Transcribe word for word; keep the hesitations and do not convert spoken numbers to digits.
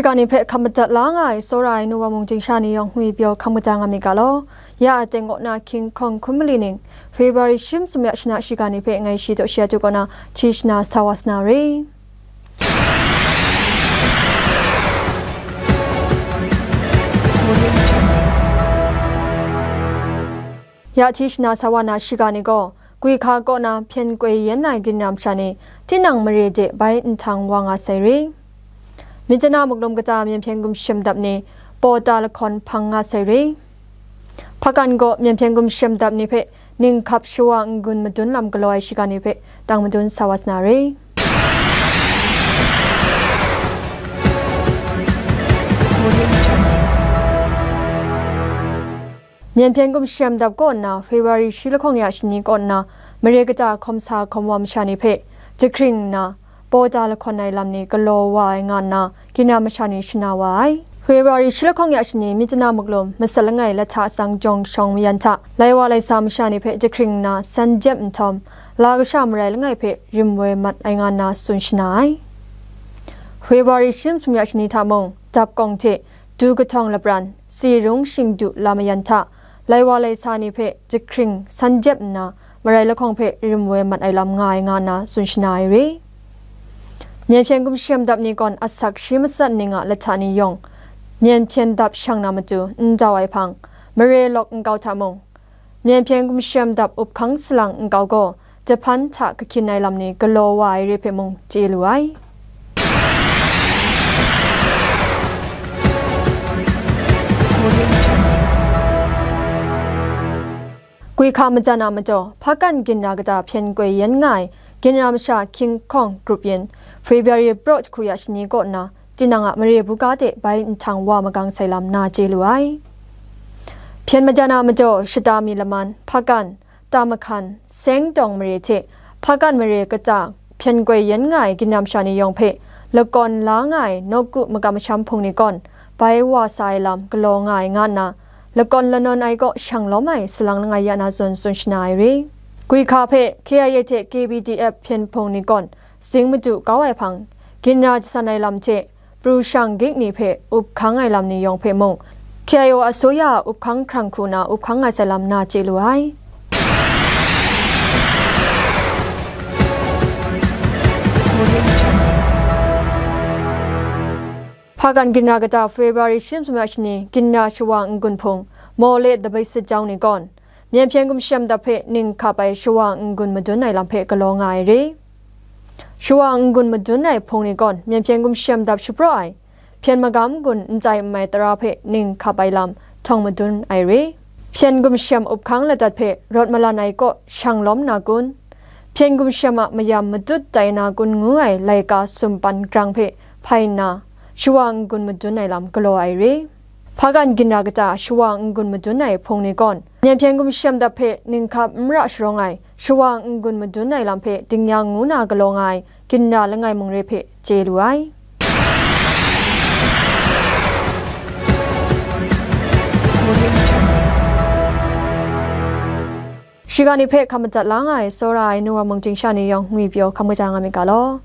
Shiga ni hpe hkap madat la nga ai, tsawra ai nu wa mung chyingsha ni yawng ngwi pyaw hkam kaja nga myit ga law. Ya a teng kaw na King Kong hkun mali ning, February shi masum ya shana shiga ni hpe ngai shi daw shi atu kaw na hti shana sa wa sa na re. Ya hti shana sa wa na shiga ni gaw, Gwi hka kaw na hpyen koi yen ai ginra masha ni, tinang mare de bai nhtang wa nga sai re. Myitkyina muklum kata myen hpyen gumshem dap ni, pawta lahkawn hpang nga sai re. Hpakan gaw myen hpyen gumshem dap ni hpe ninghkap shawa n-gun madun lam galaw ai shiga ni hpe tang madun sa wa sa na re. Myen hpyen gumshem dap kaw nna February shi lahkawng ya shani kaw nna mare kata hkawm sa hkawm wa masha ni hpe jahkring nna, pawta lahkawn ai lam ni galaw wa ai nga nna, ginra masha ni shana wa ai. February shi lahkawng ya shani Myitkyina muklum masat langai lahta tsang jawng shawng mayan hta, lai wa lai sa masha ni hpe jahkring nna san jep nhtawm, la kasha marai langai hpe rim woi mat ai nga nna tsun shana ai. February shi masum ya shani hta mung, dap kawng hte, du kahtawng lapran, tsi rung shingdu la mayan hta, lai wa lai sa ni hpe jahkring san jep nna, marai lahkawng hpe rim woi mat ai lam nga ai nga nna tsun shana ai re. Myen hpyen gumshem dap ni gawn asak shi matsat ning a lahta ni yawng, myen hpyen dap shang na matu n dau ai hpang, mare lawk nkau hta mung, myen hpyen gumshem dap up hkang salang nkau gaw, jahpan hta kahkyin ai lam ni galaw wa ai re hpe mung chye lu ai. Gwi hka majan a majaw, Hpakan ginra kata hpyen koi yen nga ai ginra masha King Kong grup yin, February praw jahku ya shani kaw nna, tinang a mare buga de bai nhtang wa magang sai lam na chye lu ai. Hpyen majan a majaw, Shata Mi Laman, Hpakan, Tamahkan, Seng Dawng mare hte Hpakan mare kata hpyen koi yen nga ai ginra masha ni yawng hpe lakawn la nga ai nawku makam masham hpung ni gawn bai wa sa ai lam galaw nga ai nga nna, lakawn lanawn ai kaw shang lawm ai salang langai ya na zawn tsun shana ai re. Gwi hka hpe K I A hte K B D F hpyen hpung ni gawn zing madu kau ai hpang, ginra jasan ai lam hte pru shang gik ni hpe up hkang ai lam ni yawng hpe mung, K I O a soya a up hkang hkrang hku na up hkang nga sai lam na chye lu ai. Hpakan ginra kata February shi masum ya shani ginra shawa n-gun hpung, Mawle dabai sit jau ni gawn, myen hpyen gumshem dap hpe ning hkap ai shawa n-gun madun ai lam hpe galaw nga ai re. Shawa n-gun madun ai hpung ni gawn myen hpyen gumshem dap shapraw ai, hpyen magam gun n tai n mai tara hpe ning hkap ai lam htawng madun ai re. Hpyen gumshem up hkang ladat hpe rawt malan ai kaw shang lawm na kun? Hpyen gumshem a mayam matut tai na kun ngu ai laika sumpan grang hpe hpai nna, shawa n-gun madun ai lam galaw ai re. Hpakan ginra kata shawa n-gun madun ai hpung ni gawn, myen hpyen gumshem dap hpe ning hkap n ra sharawng ai, shawa n-gun madun ai lam hpe dingnyang ngu na galaw nga ai ginra langai mung re hpe chye lu ai. Shiga ni hpe hkam madat la nga ai, tsawra ai nu wa mung chyingsha ni yawng ngwi pyaw hkam kaja nga myit ga law.